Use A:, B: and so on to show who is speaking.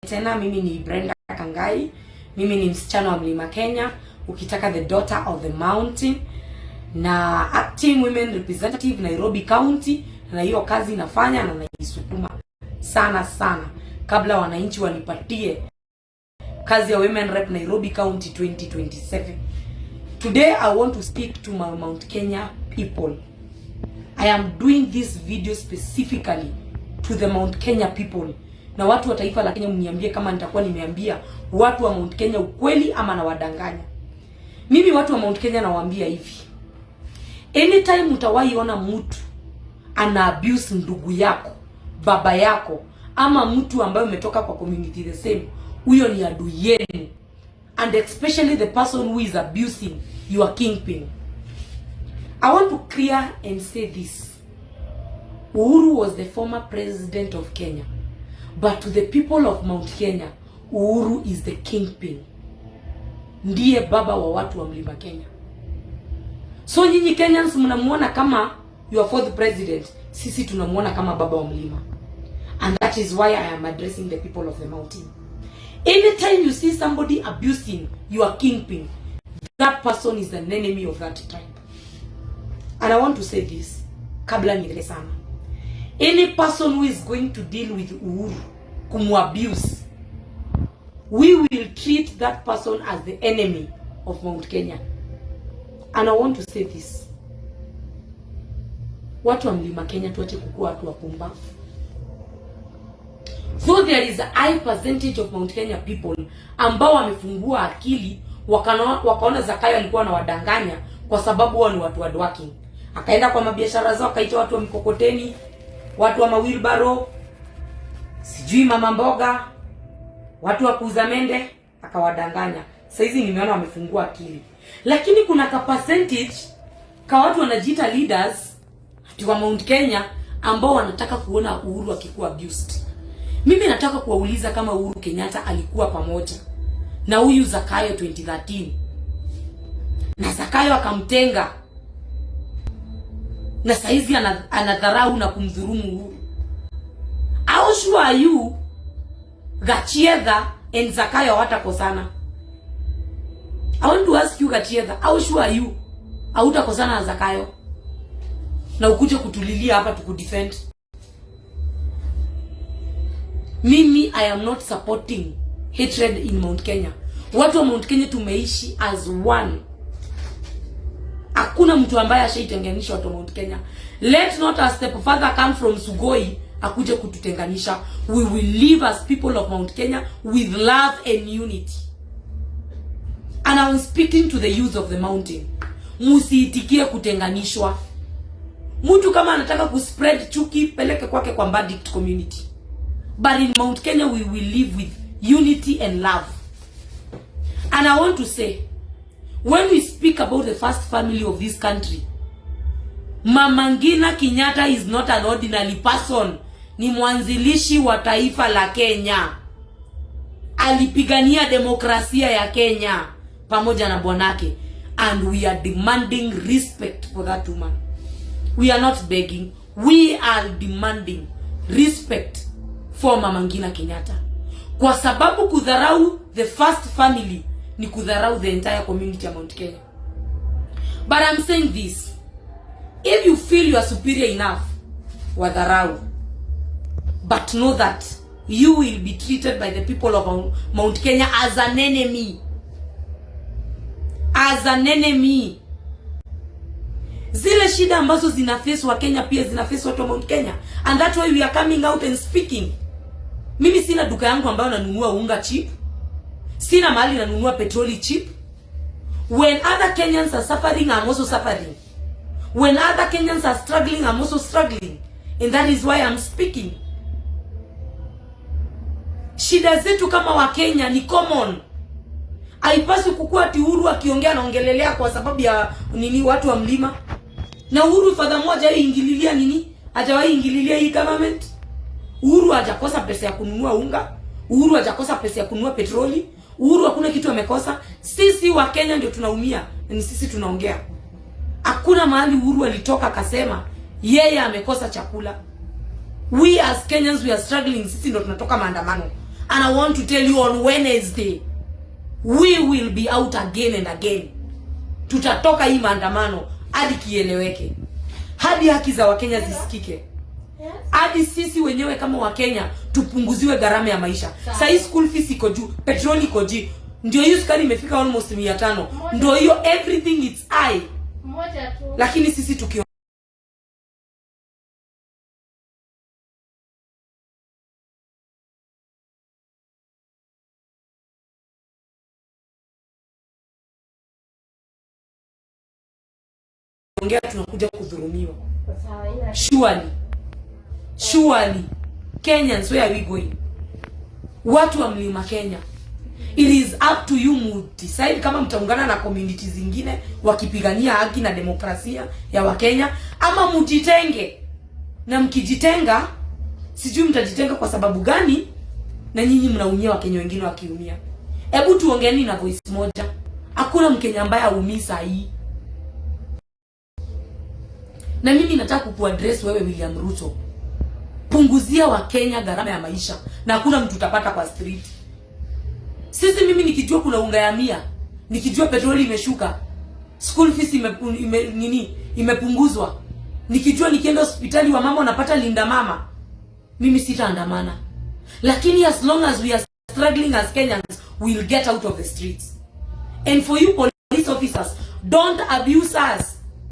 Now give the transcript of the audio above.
A: Tena mimi ni Brenda Kangai. Mimi ni msichana wa Mlima Kenya, ukitaka the daughter of the mountain, na acting women representative Nairobi County, na hiyo kazi nafanya na naisukuma sana sana kabla wananchi wanipatie kazi ya women rep Nairobi County 2027. Today I want to speak to my Mount Kenya people. I am doing this video specifically to the Mount Kenya people. Na watu wa taifa la Kenya, mniambie kama nitakuwa nimeambia watu wa Mount Kenya ukweli ama nawadanganya. Mimi watu wa Mount Kenya nawaambia hivi. Anytime utawahi ona mtu ana abuse ndugu yako, baba yako ama mtu ambaye umetoka kwa community the same, huyo ni adui yenu, and especially the person who is abusing your kingpin. I want to clear and say this. Uhuru was the former president of Kenya. But to the people of Mount Kenya, Uhuru is the kingpin. Ndiye baba wa watu wa Mlima Kenya. So nyinyi Kenyans mnamuona kama your fourth president, sisi tunamuona kama baba wa mlima. And that is why I am addressing the people of the mountain. Anytime you see somebody abusing your kingpin, that person is an enemy of that tribe. And I want to say this kabla niendelee sana. Any person who is going to deal with Uhuru, kumuabuse, we will treat that person as the enemy of Mount Kenya. And I want to say this. Watu wa Mlima Kenya, tuache kukua watu wapumbavu. So there is a high percentage of Mount Kenya people ambao wamefungua akili wakaona Zakayo alikuwa anawadanganya kwa sababu wao ni watu hardworking. Akaenda kwa mabiashara zao, akaita watu wa mkokoteni, watu wa mawheelbarrow, sijui mama mboga, watu wa kuuza mende, akawadanganya. Saizi nimeona wamefungua akili, lakini kuna ka percentage ka watu wanajiita leaders ati wa Mount Kenya ambao wanataka kuona Uhuru akikuwa abused. Mimi nataka kuwauliza, kama Uhuru Kenyatta alikuwa pamoja na huyu Zakayo 2013 na Zakayo akamtenga na saizi anadharau na kumdhurumu Uhuru, how sure are you Gachiedha and Zakayo hawatakosana? I want to ask you, Gachiedha, how sure are you hautakosana na Zakayo na ukuje kutulilia hapa tukudefend? Mimi, I am not supporting hatred in Mount Kenya. Watu wa Mount Kenya tumeishi as one. Hakuna mtu ambaye ashaitenganisha watu wa Mount Kenya. Let not a stepfather come from Sugoi akuje kututenganisha. We will live as people of Mount Kenya with love and unity. And I'm speaking to the youth of the mountain. Musiitikie kutenganishwa. Mtu kama anataka kuspread chuki, peleke kwake kwa Mbadi community. But in Mount Kenya we will live with unity and love. And I want to say, when we speak about the first family of this country, Mama Ngina Kenyatta is not an ordinary person. Ni mwanzilishi wa taifa la Kenya. Alipigania demokrasia ya Kenya pamoja na bwanake, and we are demanding respect for that woman. We are not begging, we are demanding respect for Mama Ngina Kenyatta, kwa sababu kudharau the first family ni kudharau the entire community ya Mount Kenya. But I'm saying this, if you feel you are superior enough, wadharau, but know that you will be treated by the people of Mount Kenya as an enemy, as an enemy. Zile shida ambazo zina face wa Kenya pia zina face watu wa Mount Kenya, and that's why we are coming out and speaking. Mimi sina duka yangu ambayo nanunua unga cheap, sina mahali nanunua petroli cheap. When other Kenyans are suffering, I'm also suffering. When other Kenyans are struggling, I'm also struggling, and that is why I'm speaking. Shida zetu kama Wakenya ni common. Haipaswi kukua ati Uhuru akiongea anaongelelea kwa sababu ya nini watu wa mlima. Na Uhuru father moja ingililia nini? Hajawahi ingililia hii government. Uhuru hajakosa pesa ya kununua unga. Uhuru hajakosa pesa ya kununua petroli. Uhuru hakuna kitu amekosa. Sisi wa Kenya ndio tunaumia, ni sisi tunaongea. Hakuna mahali Uhuru alitoka akasema yeye amekosa chakula. We as Kenyans, we are struggling. Sisi ndio tunatoka maandamano. And I want to tell you, on Wednesday we will be out again and again. Tutatoka hii maandamano hadi kieleweke, hadi haki za Wakenya zisikike, hadi sisi wenyewe kama Wakenya tupunguziwe gharama ya maisha. Sasa hii school fees iko juu, petroli iko juu, ndio hiyo sukari imefika almost 500, ndio hiyo everything it's high.
B: Moja tu.
A: Lakini sisi tukiongea tunakuja kudhulumiwa.
B: Sawa, ina
A: Surely, surely, Kenyans, where are we going? Watu wa Mlima Kenya, it is up to you mu decide kama mtaungana na community zingine wakipigania haki na demokrasia ya Wakenya ama mujitenge. Na mkijitenga, sijui mtajitenga kwa sababu gani, na nyinyi mnaumia, Wakenya wengine wakiumia. Hebu tuongeeni na voice moja. Hakuna Mkenya ambaye aumii saa hii. Na mimi nataka kukuaddress wewe William Ruto. Punguzia Wakenya gharama ya maisha na hakuna mtu utapata kwa street. Sisi, mimi nikijua kuna unga ya 100, nikijua petroli imeshuka, school fees nini imepunguzwa, nikijua nikienda hospitali wa mama wanapata Linda Mama, mimi sitaandamana. Lakini as long as we are struggling as Kenyans, we will get out of the streets. And for you police officers, don't abuse us.